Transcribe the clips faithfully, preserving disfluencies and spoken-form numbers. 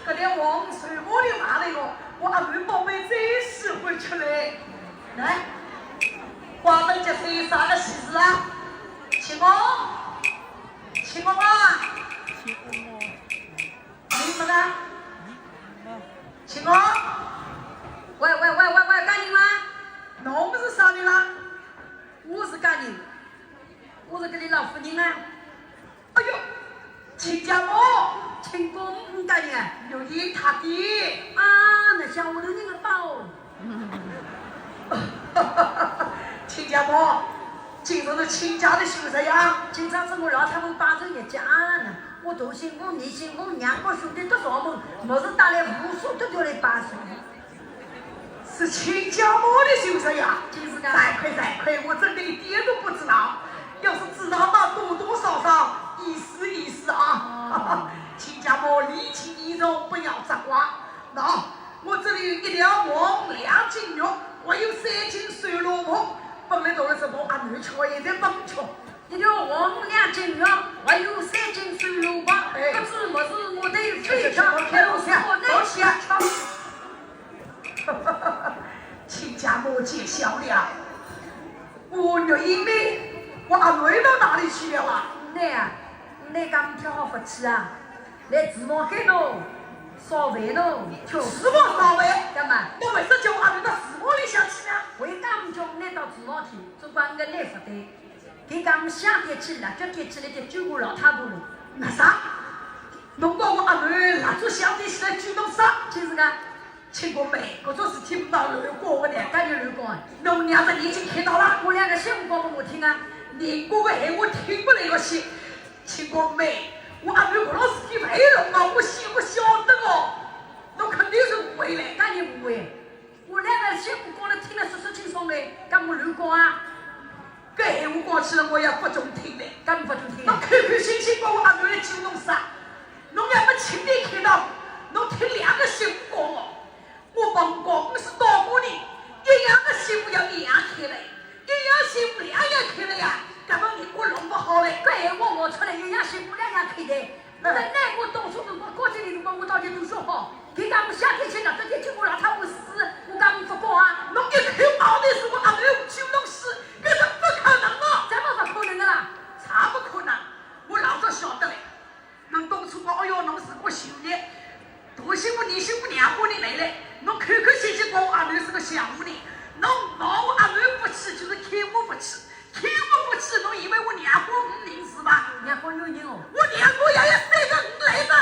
搿条黄鱼随我里拿来个，我阿妹宝贝最喜欢吃嘞。来，花灯节是啥个喜事啊？请我，请我吧。你们呢？请我。喂喂喂喂喂，干你吗？侬是啥人啦？我是干你，我是搿里老夫人啊。 哎哟，亲家母，亲公，你家人，有一他的。啊，那像我的那个宝。亲家母，今朝是亲家的休日呀。今朝是我老太婆拜寿日脚啊，我大新妇、二新妇、娘家兄弟都上门，物事带来无数都叫来拜寿。 是亲家母的休日呀？就是啊。惭愧惭愧，我真的一点都不知道。要是知道嘛，多多少少意思意思啊。哦。亲家母礼轻意重，不要责怪。喏，我这里有一条黄鱼、两斤肉，还有三斤瘦萝卜，本来都是我阿囡吃，现在勿吃。 一条黄鱼、两斤肉，还有三斤瘦萝卜，哎。搿只物事我都有分享，吃，吃，吃，吃，吃，吃。亲家母见笑了，我肉也没，我阿囡到哪里去了啊？倷啊，倷讲呒好福气啊，来厨房间喏，烧饭喏，吃。厨房烧饭？干嘛？倷为啥叫我阿囡到厨房里向去呢？我也讲叫倷到厨房去，总归倷勿对。 搿个香点起来，搿点起来就救我老太婆了。那啥？侬讲我阿囡蜡烛香点起来救侬啥？就是个。亲家母，搿种事体勿能乱讲个呢。哪能乱讲啊？侬娘子眼睛看到了？我两个媳妇讲拨我听啊。人家个闲话听勿来个些。亲家母，我阿囡搿种事体勿会弄啊，我心里晓得个。侬肯定是误会了。哪能误会？ 我两个媳妇讲了听了说说清爽嘞，搿我乱讲啊？搿闲话讲起来我也勿中听嘞。搿勿中听。侬开开心心帮我阿囡来救侬啥？侬也没亲眼看到，侬听两个媳妇讲哦。我帮讲，我是当官人，一样个媳妇要一样看嘞，一样媳妇两样看嘞呀，搿么人家弄勿好嘞。搿闲话冒出来，一样媳妇两样看嘞。 那，那我当初辰光，高级的辰光，我到底读书好，搿家伙夏天去了，这天去我老太婆死，我讲勿讲啊？侬一口咬定是我阿妹救侬死，搿是勿可能的。怎么勿可能的啦？啥勿可能？我老早晓得嘞。侬当初讲，哎哟，侬是个秀才，大新妇、二新妇娘家里来嘞，侬开开心心讲我阿妹是个小妇人，侬拿我阿妹勿起，就是看我勿起。 看我勿起，侬以为我娘家无人是吧？娘家有人哦。我娘家也有三个女来的。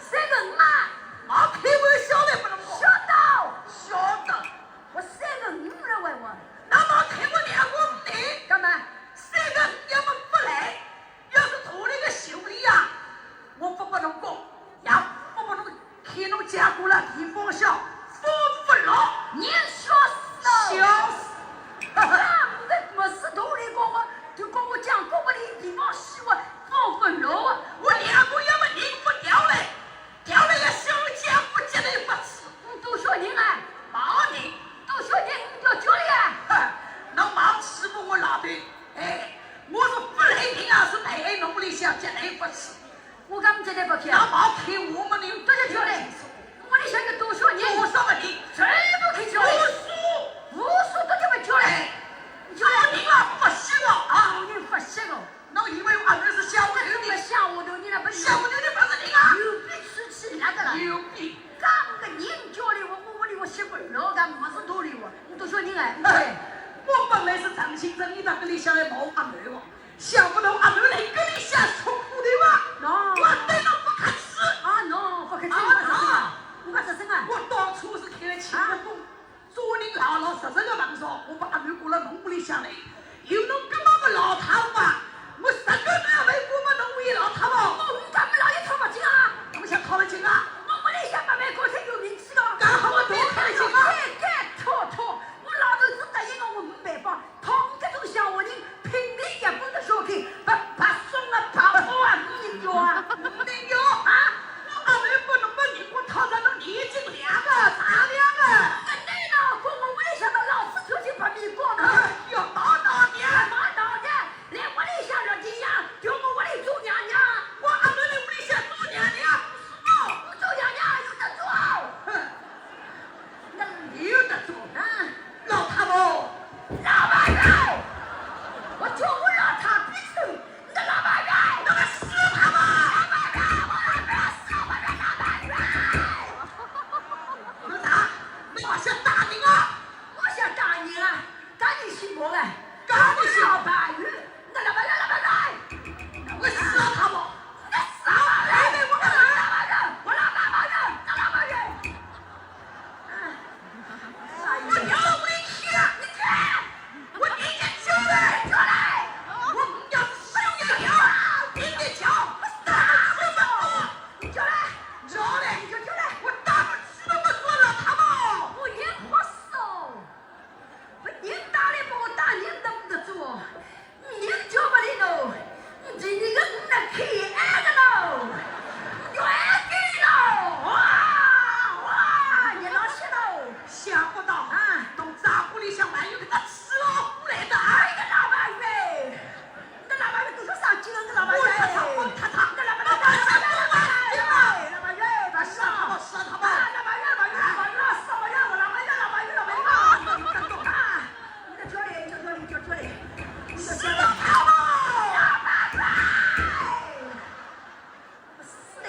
三个女啊？没开玩笑的，勿能讲。晓得。晓得。我三个女了，喂，我。那么看我娘家无人。干嘛？三个女要么勿来，要是大了个秀才呀，我勿拨侬讲，也勿拨侬 看侬家过了地方小，放勿落。人笑死了。笑死。啊，我个么事头里讲我，就讲我讲过不离地方小啊，放勿落啊。我两个要么人勿调嘞，调嘞要小家伙绝对勿吃。你多少人啊？毛人。多少人你要叫哩啊？哼，侬忙欺负我老头，哎，我是勿来人啊，是陪侬屋里向绝对勿吃。 我讲绝对勿去。那毛看我们的，不是叫嘞，屋里向有多少人？多少个人？全部去叫嘞。无数。无数都叫勿叫嘞。哎，叫人啊，勿识哦啊。叫人勿识哦。侬以为我阿妹是小丫头呢？勿像丫头，你那勿是。小丫头的勿是人啊。有比出去那个了。有比。讲个人叫嘞，我，我屋里我媳妇儿，老讲么事道理我，你多少人哎？哎，我本来是诚心诚意到搿里向来望阿妹哦。 想不到阿妹来搿里向吃苦头啊！喏。我对侬勿客气。啊，喏，勿客气，啊，勿客气啊，喏。勿客气啊。我当初是开了清洁工，做人老老实实个份上，我把阿妹过了侬屋里向来。有侬搿么个老太婆啊，我十个月没过么侬屋里老太婆。我，我讲么老爷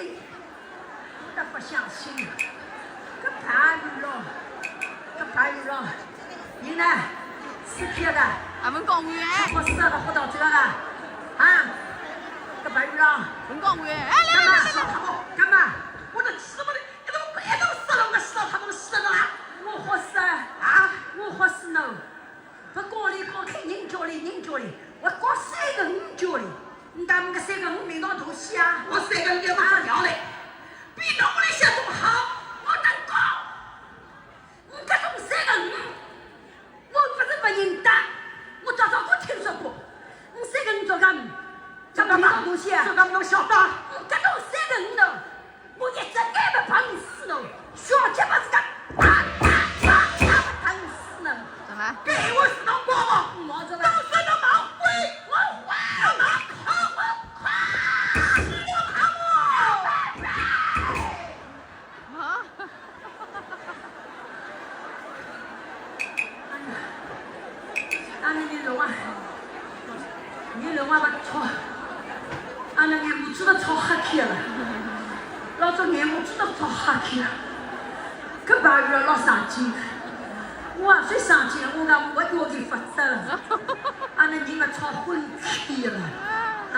我都勿相信。搿白玉咯，搿白玉咯，人呢？吃票个。阿文讲完哎。吃好吃个，好到这个啊？啊？搿白玉咯。文讲完哎。哎，来来来来来。干嘛？干嘛？我都吃不了，一头一头杀了，我杀他们杀了啊！我好杀啊！我好杀侬。 勿讲理讲去，人叫理人叫理，我讲三个五叫理，你当搿三个五名堂大戏啊？我三个五要勿得了嘞，比侬屋里向都好。我能讲，你搿种三个五，我勿是勿认得，我早早都听说过。你三个五做啥？做啥名堂大戏啊？做啥侬晓得？你搿种三个五呢？ 我一只眼勿碰死侬，小脚勿是个，啪啪啪啪勿碰死侬。怎么？给我死到饱饱，毛子了。都是那毛鬼，我坏了，我快，我怕我。啊？ 阿拉眼泪啊，眼泪啊勿出，阿拉眼目珠都出黑去了，老早眼目珠都出黑去了，搿白玉老上进，我也最上进了，我讲我叫伊勿得了，阿拉人勿出昏去了，啊。